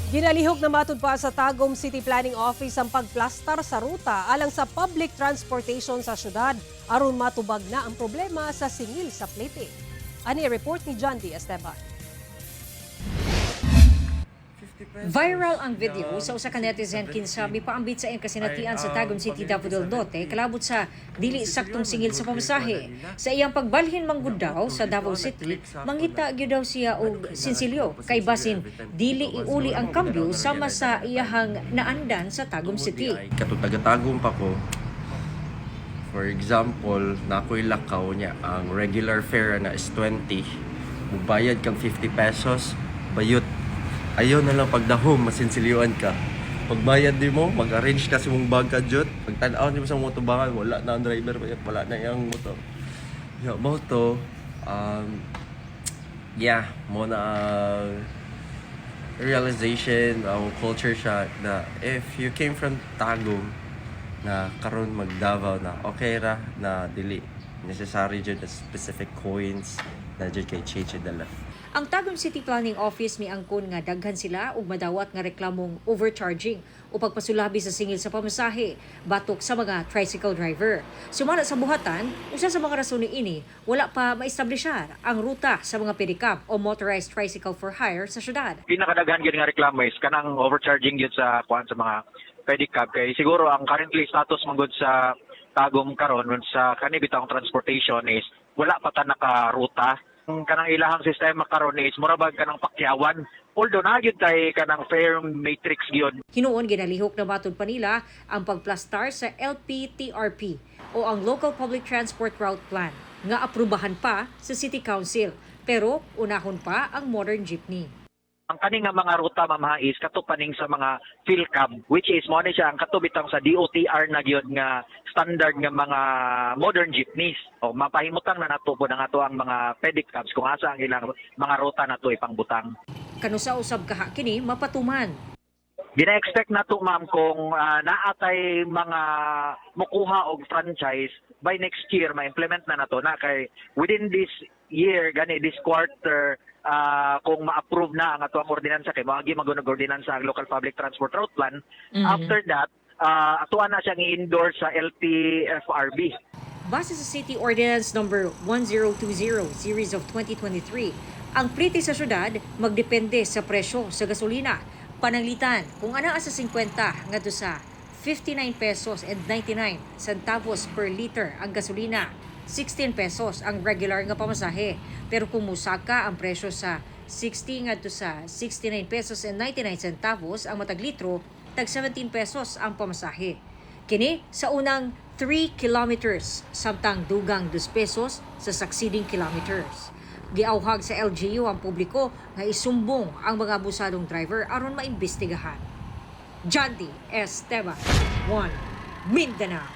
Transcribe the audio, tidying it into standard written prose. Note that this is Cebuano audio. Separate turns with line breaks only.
Ginalihok na matud pa sa Tagum City Planning Office ang pagplastar sa ruta alang sa public transportation sa syudad aron matubag na ang problema sa singil sa plite. Ani report ni John D. Esteban.
Viral ang video sa usa ka netizen kinsa mipaambit sa iyang kasinatian sa Tagum City, Davao del Norte kalabot sa dili saktong singil sa pamasahe. Sa iyang pagbalhin manggud daw sa Davao City, mangita gyud daw siya og sinsilyo kay basin dili iuli ang kambyo sama sa iyahang naandan sa Tagum City.
Katong taga-Tagum pa ko, for example, na ako'y lakaw niya, ang regular fare na is 20, mubayad kang 50 pesos, bayot. Ayaw na lang pagdahom, masinsilyuan ka. Pagbayad di mo, mag-arrange ka sa mong bag ka, jud. Pagtanaw di mo sa motobangan, wala na ang driver, bayot, wala na yung motor. Yeah, mo to, yeah, mo na ang realization, ang culture shock na if you came from Tagum na karon mag Davao na okay ra na dili necessary jud na specific coins na jud kay change dala.
Ang Tagum City Planning Office miangkon nga daghan sila og madawat nga reklamong overcharging o pagpasulabi sa singil sa pamasahe batok sa mga tricycle driver. Sumala sa buhatan, usa sa mga rason niini, wala pa maestablishar ang ruta sa mga pedicab o motorized tricycle for hire sa syudad.
Pinakadaghan gyud nga reklamo is kanang overcharging gyud sa kuan sa mga pedicab kay siguro ang currently status man gud sa Tagum karon sa kani bitawng transportation is wala pa ta nakaruta. Ang kanang ilahang sistema karon is mura bag kanang pakyawan, although naa gyud tay kanang fare matrix gyud.
Hinuon ginalihok na matud pa nila ang pagplastar sa LPTRP o ang Local Public Transport Route Plan nga aprubahan pa sa City Council, pero unahon pa ang modern jeepney.
Ang kani nga mga ruta, ma'am, is kato paning sa mga PhilCab, which is mo ni siya ang kato bitang sa DOTR na gyud nga standard nga mga modern jeepneys. O mapahimutang na nato po na ato ang mga pedicabs kung asa ang ilang mga ruta nato ipangbutang.
Kanusa usab kaha kini mapatuman?
Gina-expect nato, ma'am, kung naatay mga mukuha og franchise by next year, ma-implement na nato na kay within this year gani, this quarter, kung ma-approve na ang ato ang ordinansa kay moagi man ordinansa ang local public transport route plan. After that, atuan na siyang i-endorse sa LTFRB.
Base sa City Ordinance Number 1020 Series of 2023, ang plite sa syudad magdepende sa presyo sa gasolina. Pananglitan, kung anaa sa 50 ngadto sa 59 pesos and 99 centavos per liter ang gasolina, 16 pesos ang regular nga pamasahe. Pero kung musaka ang presyo sa 60 ngadto sa 69 pesos and 99 centavos ang matag litro, tag 17 pesos ang pamasahe. Kini sa unang 3 kilometers, samtang dugang 2 pesos sa succeeding kilometers. Giawhag sa LGU ang publiko nga isumbong ang mga abusadong driver aron maimbestigahan. Jandy Esteban, 1 Mindanao.